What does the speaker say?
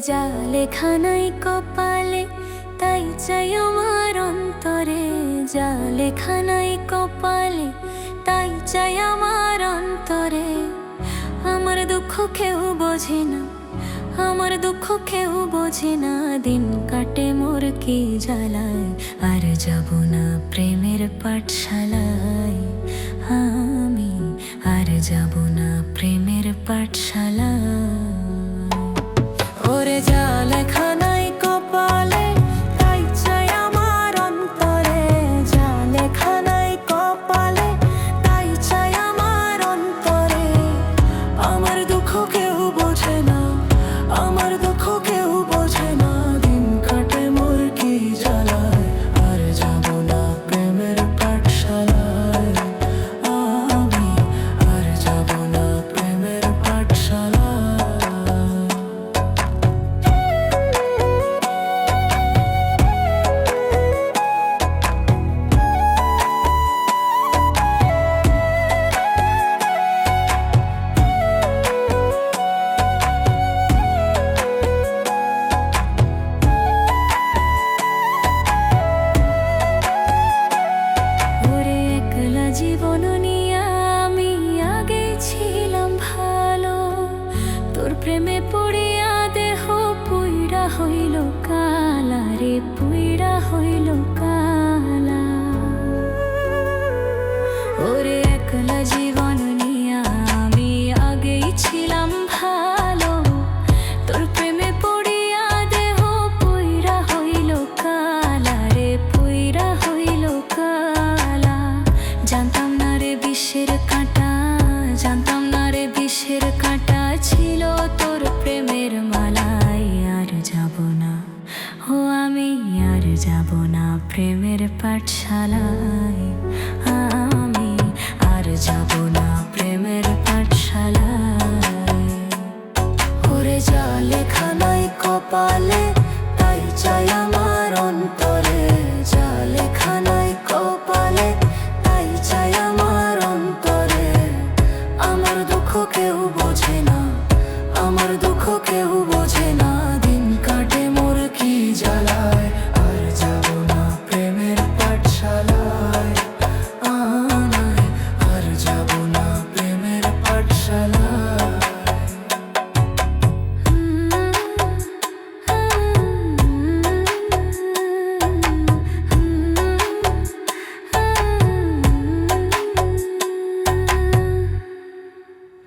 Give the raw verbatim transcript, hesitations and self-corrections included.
যা লেখা নাই কপালে, তাই চাই আমার অন্তরে। যা লেখা নাই কপালে, তাই চাই আমার অন্তরে। আমার দুঃখ কেউ বোঝে না, আমার দুঃখ কেউ বোঝে না। দিন কাটে মোর কি জ্বালায়, আর যাব না প্রেমের পাঠশালায়। আমি আর যাব না প্রেমের পাঠশালায়। ওরে যা লেখা নাই কপালে, তাই চাই আমার অন্তরে। যা লেখা নাই কপালে, তাই চাই আমার অন্তরে। আমার দুঃখ কেউ বোঝে না, আমার দুঃখ কেউ বোঝে না। দিন কাটে মোর কি জ্বালায়, আর যাব না প্রেমের পাঠশালায়। আমি আর যাব না প্রেমের পাঠশালায়। ওরে একলা জীবন নিয়া আমি আগে ছিলাম ভালো, তোর প্রেমে পড়িয়া দেহ পুইড়া হইল কালা রে, পুইড়া হইল কালা। ওরে একলা জীবন নিয়া আমি আগেই ছিলাম ভালো, তোর প্রেমে পড়িয়া দেহ পুইড়া হইল কালা রে, পুইড়া হইল কালা। জানতাম না রে বিষের কাঁটা, জানতাম না রে বিষের কাঁটা ছিল তোর প্রেমের মালায়। আর যাব না, ও আমি আর যাব না প্রেমের পাঠশালায়। আমি আর যাব না প্রেমের পাঠশালায়। ওরে যা লেখা নাই কপালে, তাই চাই আমার অন্তরে। যা লেখা নাই কপালে, তাই চাই আমার অন্তরে। আমার দুঃখ কেউ